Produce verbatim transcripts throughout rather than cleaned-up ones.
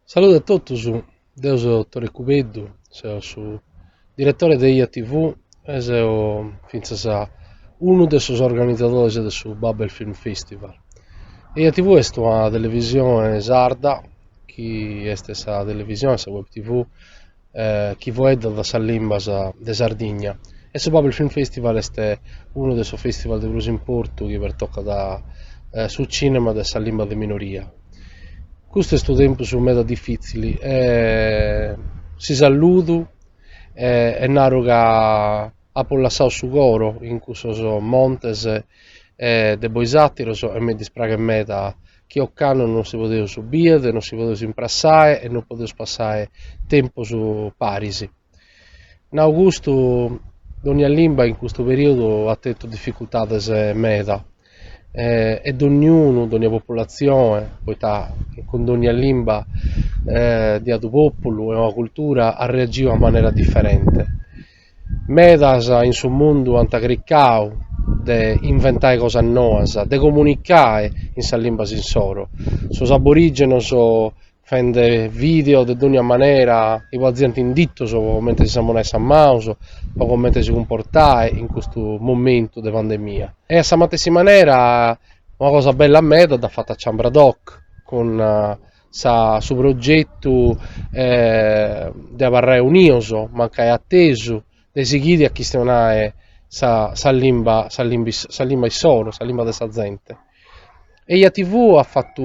Salut a totus, deu seu Tore Cubeddu, seu su diretore de Ia T V e seu fintzas unu de sos organizadores de su Babel Film Festival. Ia T V est una televisione sarda, chi est sa televisione, sa web T V, eh, chi foeddat sas limbas de Sardigna. E su Babel Film Festival est unu de sos festival de prus importu chi pertocat, eh, su cinema de sa limba de minoria. Custu est unu tempus meda difitzili e si saludu e, e naru ca apo lassau su coro in cussos montes, eh, de boisàteros e mi dispraghet meda chi ocannu non si podeus bier, non si podeus imprassae e non podeus passae tempus paris. Nau custu, dònnia limba in custu perìodu at tentu dificultades meda, e, e dònniunu, dònnia populatzione, poita cun dònnia limba, eh, diadu pòpulu e una cultura at reagiu a manera diferente. Medas in su mundu ant cricau de inventae cosas noas, de comunicae in sas limbas insoro. Sos aborìgenos fende video de dònnia manera, i faziant in ditos po comente si samonai sas manos, po comente si cumportae in custu momentu de pandemia. E a sa matessi manera, una cosa bella meda dd'at fata Ciambra Doc, cun, eh, sa, su progetu, eh, de abarrae unios, mancai atesu, de sighiri a chistionae sa, sa limba, sa limba is-, sa limba issoro, sa limba de sa zente. E Ia T V at fatu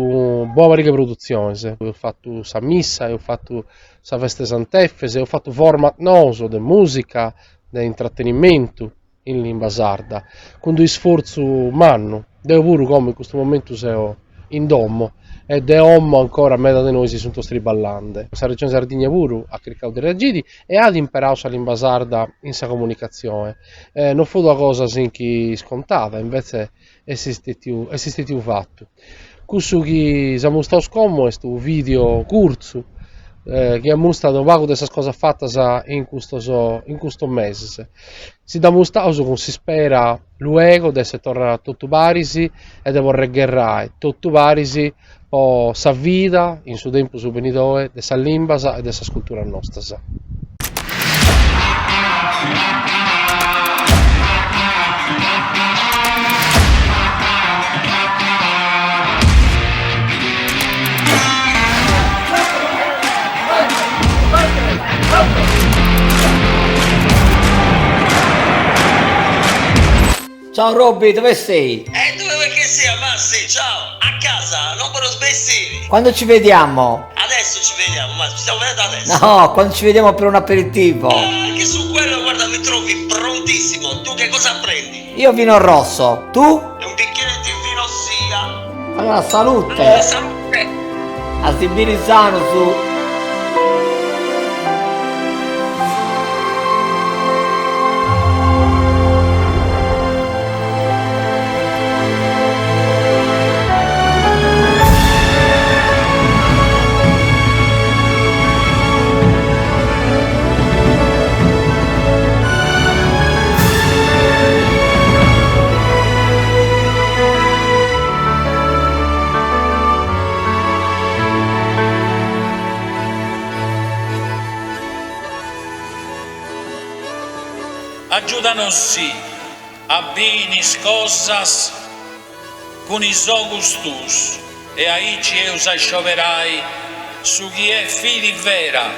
bona pariga 'e produtziones, eus fatu sa missa, eus fatu sa festa 'e Sant'Efes, eus fatu format nous de musica, de intratenimentu in limba sarda, cun d'isfortzu mannu. Deu puru, como in custu momentu seu in domo, e de como ancora meda de nois si sunt triballande. Sa Regione Sardigna puru at cricau de reagiri e at imperau sa limba sarda in sa comunicatzione. Eh, non fut una cosa sinchi iscontada, invece est istetiu, est istetiu fatu. Cussu chi s'amustaus como est unu video curtzu, eh, chi amustat unu pagu de sas cosas fatas in custos, in custos meses. Si dd'amustaus cun s'ispera luego de esser torra totu paris e de porrer gherrai totu paris po sa vida in su tempus benidoe de sas limbas e de sas culturas nostras. Ciao Robby, dove sei? Eh, dove vuoi che sia, Massi? Ciao, a casa, non ve lo sbessini. Quando ci vediamo? Adesso ci vediamo, ma ci stiamo vedendo adesso. No, quando ci vediamo per un aperitivo. Ah, che su quello, guarda, mi trovi prontissimo. Tu che cosa prendi? Io vino rosso, tu? E un bicchiere di vino sia. Allora, salute. Allora, salute. A si biri sanu, su. Agiudanossi a biri is cosas cun is ogus tuus, e aici eus a scioberai su chi est fidi vera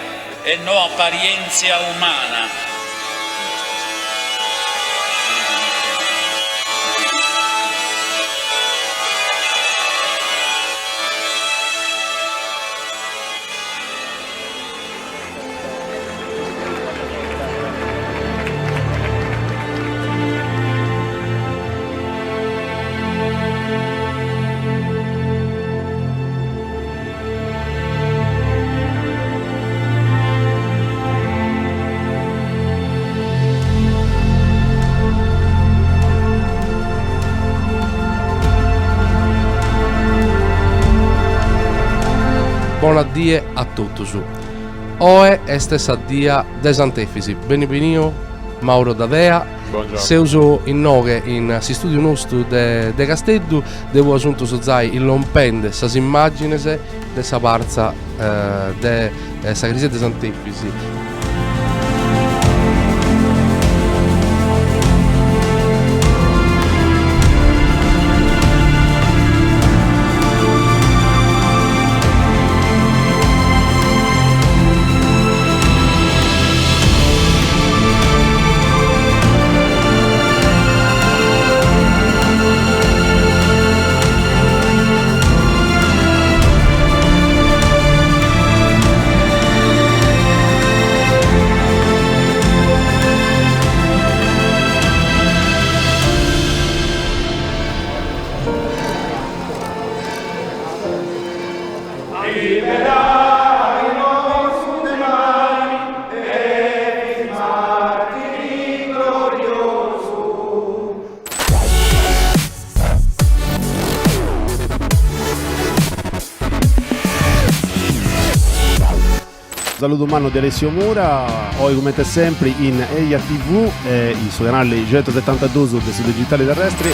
e no aparièntzia umana. Bona die a totus. Oe est sa dia de Sant'Efis. Beni beniu, Mauro D'Avea. Bonjorn. Seus in nòghe in s'istùdiu nostu de, de Casteddu, de vos assuntosai in lòmpende sas imàgines de sa bartza, eh, de, eh, sa cresia de Sant'Efisi. Saludo umano de Alessio Mura, òi comente sempri in Eia T V e in su canale centosetantadus de su digitale terrestri.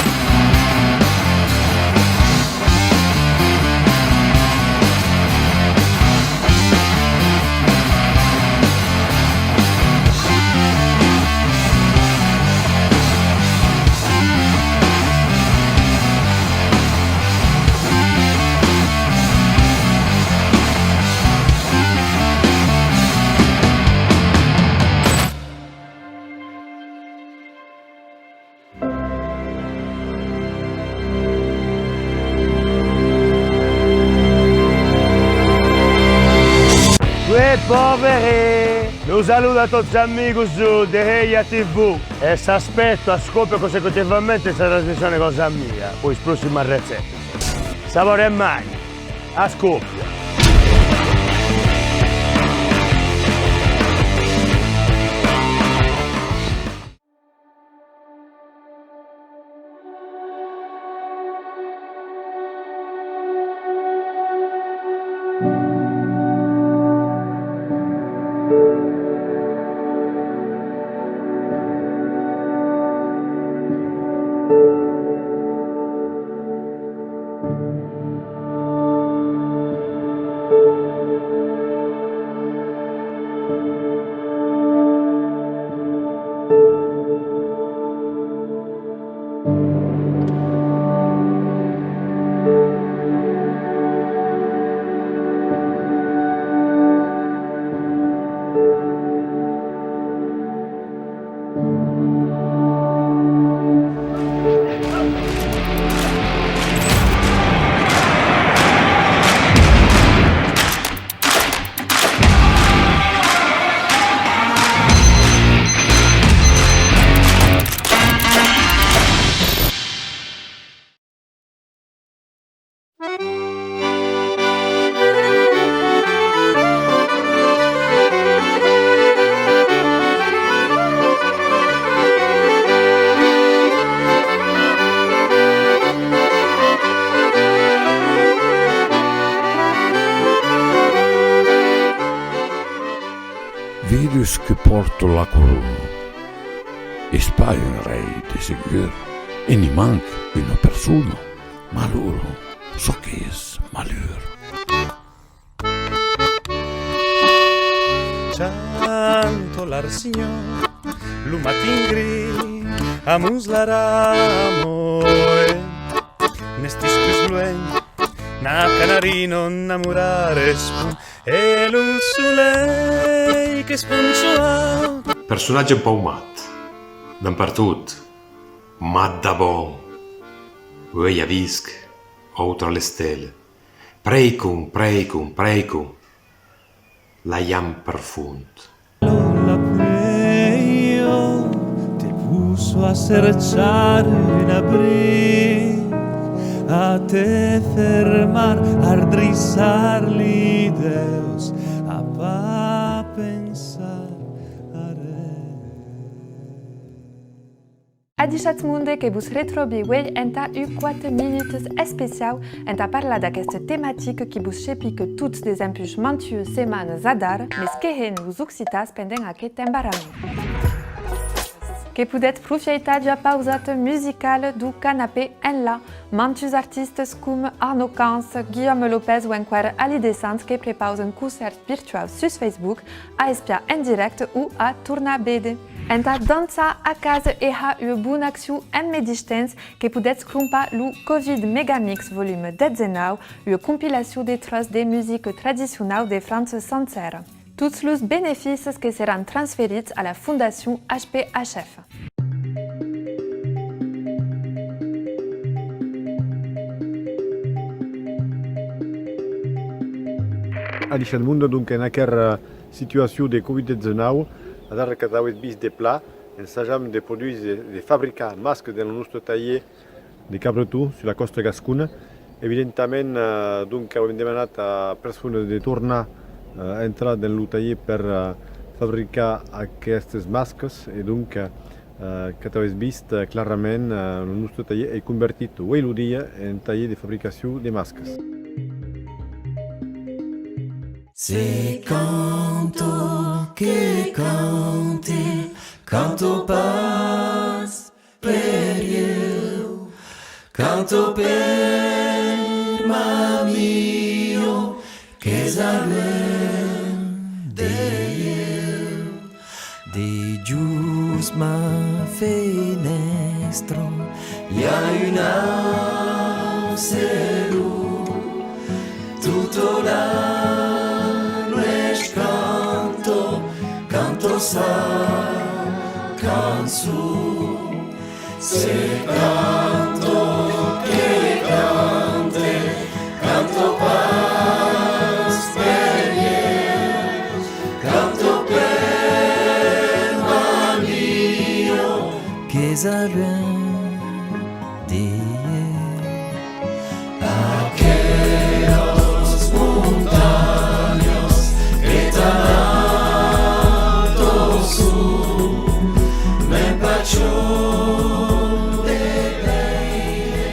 Uè, pòvere! Un saludo a tots amigos de Eia T V. E s'aspetto a Scopia consecutivamente sa trasmissione cosa mia, poi prossima ricetta. Sapore mai. A Scopia. Vires que pòrto la corona. Es pas un rei, de segur, e ni manc una persona. Malur, çò qu'es malur. Chanto l'arsinhon, lo matin gris, amos la rama, e n'estis pus luenh, na canarina, na mora respon, e lo solelh qu'espon suau. Personatge un pauc mat, d'en pertot, mat dab òm, uei avisc, autra l'estela. Preicon, preicon, preicon, la iam per font. La plueia te puso a cerchar un abric, a te fermar, a ardrissar li deus, a pas pensar a res. Adishatz monde, que vos retròbi uei entà un quate minutas especiau entà parlar d'aqueste tematic qui vos chepica tots desempuish mantuas setmanas adara, mes que hèn los occitans pendent aqueth embarrament? Que podètz profieitar d'ua pausata musicala deu canapè enlà. Mantuns artistas com Arnaud Cance, Guillaume Lopez o enqüèra Ali Descens que prepausan concèrts virtuaus sus Facebook, a espiar en dirècte o a tornar véder. Entà dançar a casa e har ua bona accion en medish temps, que podètz crompar lo Covid Megamix volume dètz-e-nau, ua compilacion de tròç de musica tradicionau de França sancèra. Tots los beneficis que seràn transferits a la Fondacion H P H F. Adishatz monde, donc, en aquera situacion de Covid dètz-e-nau, adara qu'atau eth vist de plan, ensajam de produsir, de fabricar masques dens lo nòste talhèr de Cabreton, sus la còsta gascona. Evidentament, eh, donc, auem demanat a personas de tornar, eh, entrar dens lo talhèr per, eh, fabricar aquestes masques, e donc, eh, qu'atau es vist, eh, clarament, eh, lo nòste talhèr ei convertit uei lo dia en talhèr de fabricacion de masques. Se canto que cante, canto pas per ieu, canto per ma mio qu'es a luenh de ieu. Dejós ma fenèstra i a un aucelon, tota la nuech canto, canto sa cançon. Se canto que cante, canto pas per ieu, canto per ma mio qu'es a luenh de ieu. Aquelas montanhas que tan nautas son, m'empachan de veire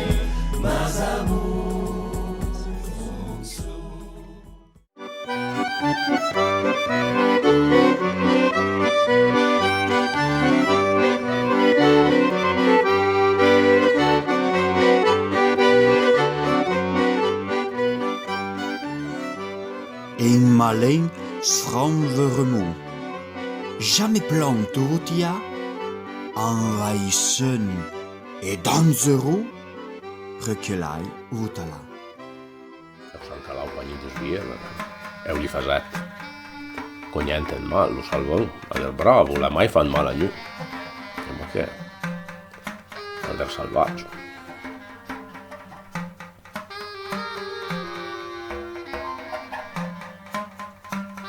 mas amors on son. En malent franc vermont, jamai plan torrotiat, envaïssent e dangerós, reculai o talà. Lo Sant Calau quan i desvia, eu li fasèt, conhent en mal, lo salvon, a dire bravo, l'ai mai fat mal a nu. Pr'amor que, al dire salvatge.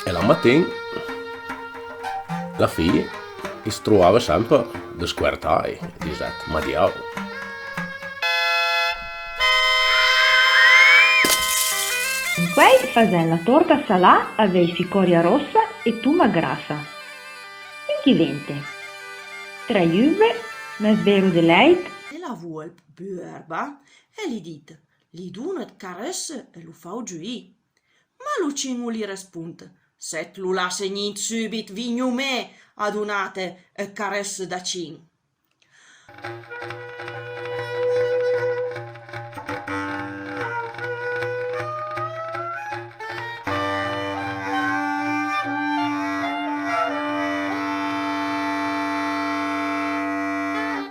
E la matin, la filha es trobava sempre descuertai, disèt, ma diau. Encuei fasèm la tòrta salà avèi ficòria rossa e toma grassa. En qui vente? Trei uve, mès vèro de lèit. E la volp, buerba, e li dit, li dona eth carèsse e lo fau juir. Ma lo chin o li respont: se 't lo lasse gnir subit, vigno me a donar-te eth carèsse da chin.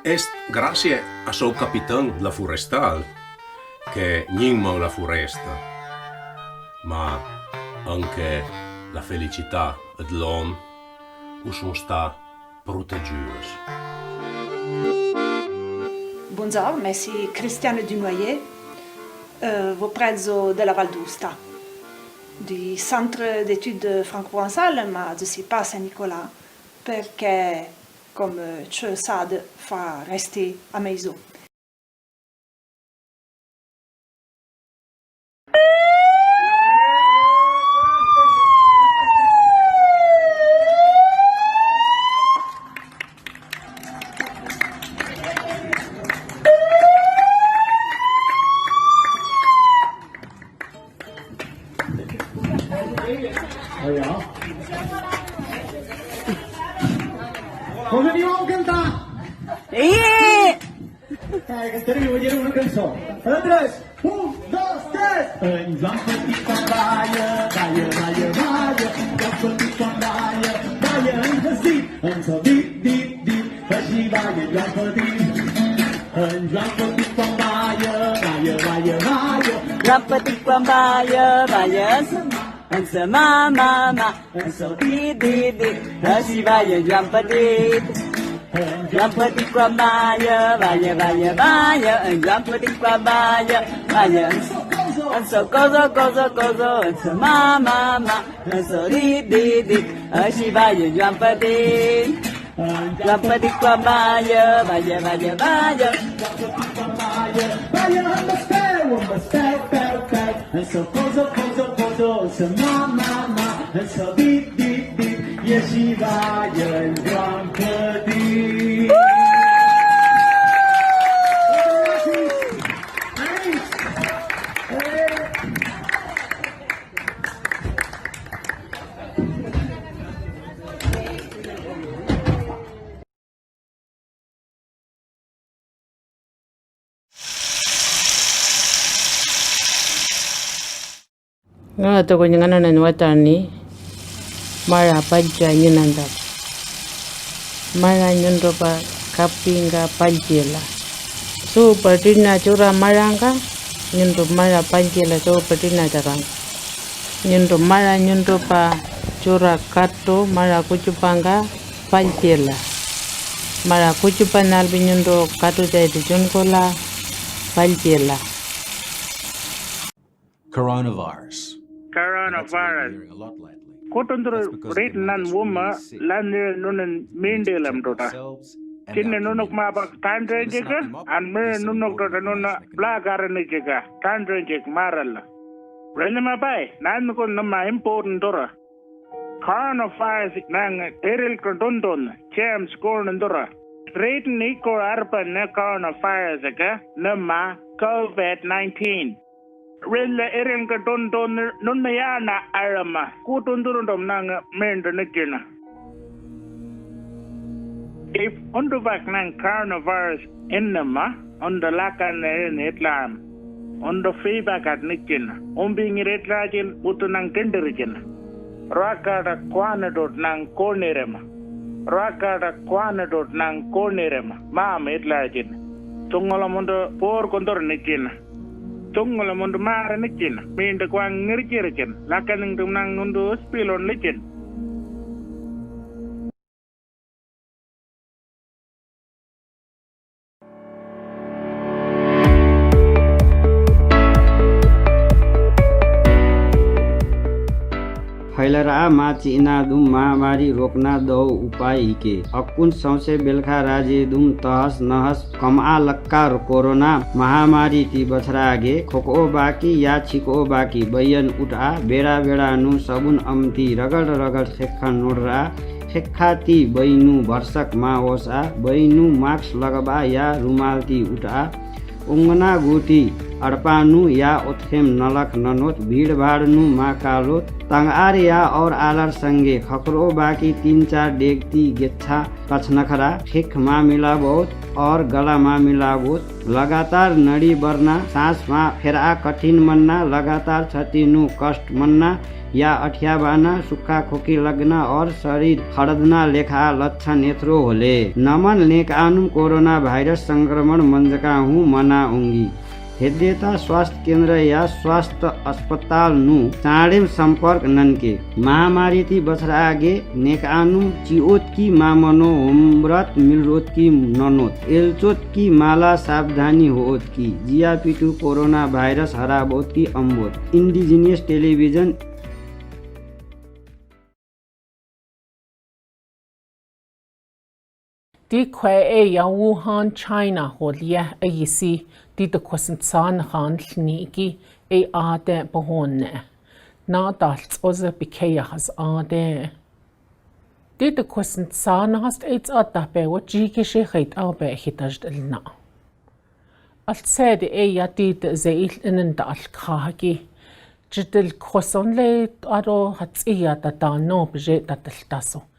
Est gràcia a sou capitan, la Forestal, que gnima la forèsta, ma anque la felicitat e l'òm o son stats protejues. Bonjorn, me si Christiane Dunoyer, eh, vos prètzo de la Val d'Aosta, du Centre d'Études Franco-Provençales, ma je si pas Saint-Nicolas, perque, com, eh, ce sade, fa rester a maison. Vos animau a cantar! Eh! Eh, que tenim, oye, una cançó. A la tres. Un, dos, tres. En Joan Petit quan balla, balla, balla, balla. Joan Petit quan balla, balla, en sa dit, en sa dit, dit, dit. Així balla Joan Petit. En Joan Petit quan balla, balla, balla, balla. Joan Petit quan balla, balla, en sa mà, en sa mà, mà, mà. En sa dit, dit, dit, així balla Joan Petit. Joan Petit quan balla, balla, balla, balla. En Joan Petit quan balla, balla. En sa cosa, cosa, cosa, en sa mà, mà, mà. En sa dit, dit, dit, així balla Joan Petit. Joan Petit quan balla, balla, balla, balla. Joan Petit quan balla, balla amb els peus, amb els peus, peus, peus. En sa cosa, cosa, cosa, en sa mà, mà, mà, en sa dit, dit, dit, i així balla en Joan Petit. Ngana toko ni ngana na ni watani. Mara paja ni nanda. Mara nyundo pa kapinga pajela. Su patina chura maranga. Nyundo mara pajela su patina taranga. Nyundo mara nyundo pa chura kato mara kuchupanga. Paltiela. Mara kuchupa nalbi nyundo katu jai di junkola. Paltiela. Coronavirus. Coronavirus. Kutundru rit nan wuma lan nunan mindelam tota. Kinne nunuk ma bak tandre jika, an mire nunuk tota nuna blagara ni jika, tandre jik marala. Rene ma bai, nan kun nama important dora. Coronavirus nang eril kondondon, James Gordon dora. Rate ni ko arpa ne coronavirus ka nama covid nineteen. Rila eril kondondon nunayana arama kutundurundom nang mende nikina. If unduvak nang coronavirus innama, unda lakan ne itlam. Unda feedback at nikin. Umbing iretlajin utunang kenderikin. Rakada kwanadot nang konirema. Rakada kwanadot nang konirema. Mam itlajin. Tungola munda por kondor nikin. Tungola munda mara nikin. Minda kwang ngirjirikin. Lakaning tum nang nundu spilon likin. फैलरआ मा चि'ना दुम महामारी रोकना दौ उपाय हिके। अक्कुन सौंसे बेलखा राजे दुम तहस नहस कमआ लक्का कोरोना महामारी ती बछरागे खोकओ बाकी या छिकओ बाकी बैयन उठआ बेड़ा बेड़ा नु सबुन अम्ती रगड़ रगड़ खेक्खा नोड़रआ खेक्खा ती बैनु भरसक मा होसआ, बैनु mask लगबआ या रुमाल ती उठआ, ओंगना गुटी अड़पानु या ओथखेम नलख ननोत, भीड़भाड़ नु मा कालोत, तंगआर या और आलर संगे खखरो बाकी तीन चार डेग ती गेच्छा कछनखरा, खेख मा मिलाबोत और गला मा मिलाबोत, लगातार नड़ी बरना, साँस मा फेरआ कठिन मन्ना, लगातार छतिनु कष्ट मन्ना, या अठियाबाना, सुक्खा खोकी लग्ना और शरीर खड़दना लेखा लक्षण एथ्रो होले। नमन नेकआनुम कोरोना भाइरस संक्रमण मन्जका हुँ मना ओंगी। हेद्देता स्वास्थ्य केन्द्र या स्वास्थ्य अस्पताल नु चाँडेम सम्पर्क नन्के। महामारी ती बछरागे नेकआनुम चिओत की मा मनो होमरत मिलरोत की ननोत। एल्चोत की माला सावधानी होओत की। जिया पिटु कोरोना भाइरस हराबोत की अम्बोत। Indigenous Television। ती ख्वय् एया Wuhan China होल यह अयिसी ती तख्वसन चान खान ल्नीकी ए आते पहोन ने। ना ताल चोज पिखेया हस आते। ती तख्वसन चान हस ए चाता पे वो चीके शे खैत आ पे हितज दलना। अल्त्सेद एया ती त ज़ेइल इनन ता अल्खाहकी। जितल ख्वसन ले तारो हत्सिया ता तानो बजे ता तल्तासो।